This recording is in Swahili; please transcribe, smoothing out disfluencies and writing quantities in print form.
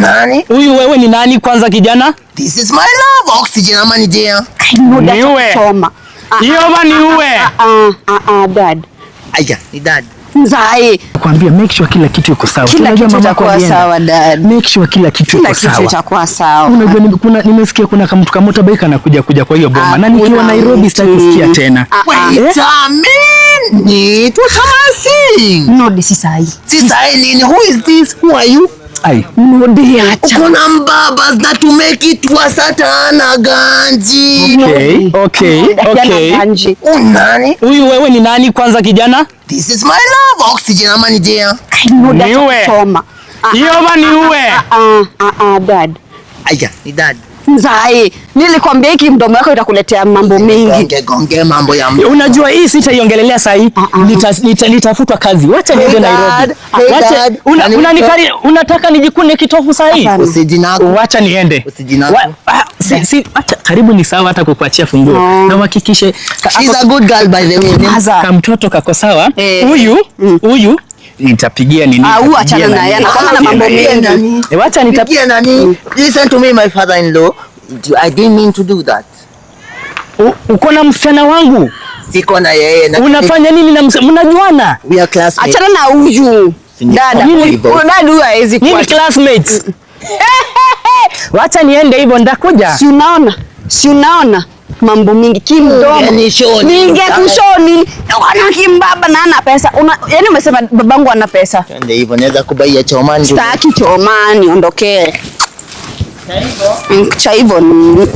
Nani? Huyu wewe ni nani kwanza kijana? This is my love oxygen ama ni jea. Niue. Choma. Hiyo niue. Ah, ah, ah, dad. Aya, ni dad. Mzae. Kwambia make sure kila kitu iko sawa. Kila Unajua kitu mama yako itakuwa alienda. sawa, dad. Make sure kila kitu Kila iko kitu sawa. itakuwa sawa. Unajua kuna nimesikia kuna kamtu kamoto bike anakuja kuja kwa hiyo boma. Na nikiwa Hakuna Nairobi sitaki mtu. kusikia tena. Ah, ah. Wait a minute. What am I seeing? No, si sahi. Si sahi nini? Who is this? Who are you? Ai. Nodi, acha. Uko na mbaba na to make it worse hata ana ganji. Okay. Ganji. Nani? Huyu wewe ni nani kwanza kijana? This is my love oxygen ama ni jea. Niue. Choma. Hiyo niue. Ah, ah, ah, dad. Aya, ni dad. Mzae, nilikwambia hiki mdomo wako itakuletea mambo mengi. Gonge gonge mambo ya mtu. Unajua hii sitaiongelelea saa hii. Nitafutwa kazi. Wacha niende Hey, Nairobi. Dad. Hey, Wacha Dad. unataka nijikune kitofu saa hii? Hapana. Usijinaku. Wacha niende. Usijinaku. Si, acha, karibu ni sawa hata kukuachia funguo. Na uhakikishe She's a good girl, by the way. Maza. ka mtoto kako sawa. Eh. Huyu nitapigia nini? Ah, huyu Nitapigia achana nani? naye, anakuwa na mambo Nitapigia mengi. nani? Eh, wacha Pigia nani? Listen to me, my father-in-law. I didn't mean to do that. Uko na msichana wangu. Siko na yeye na Unafanya nini na mnajuana? We are classmates. Achana na huyu. Dada, Nini? huyu dada huyu haezi Nini kuacha. classmates? Wacha niende hivyo ndakuja. Si unaona? Si unaona? Mambo mingi kimdomo. Ungenishoni. Ningekushoni. Wana kimbaba na ana pesa. Yaani umesema babangu ana pesa. Twende hivyo, naweza kubaia chomani. Sitaki chomani, ondokee. Cha hivyo ni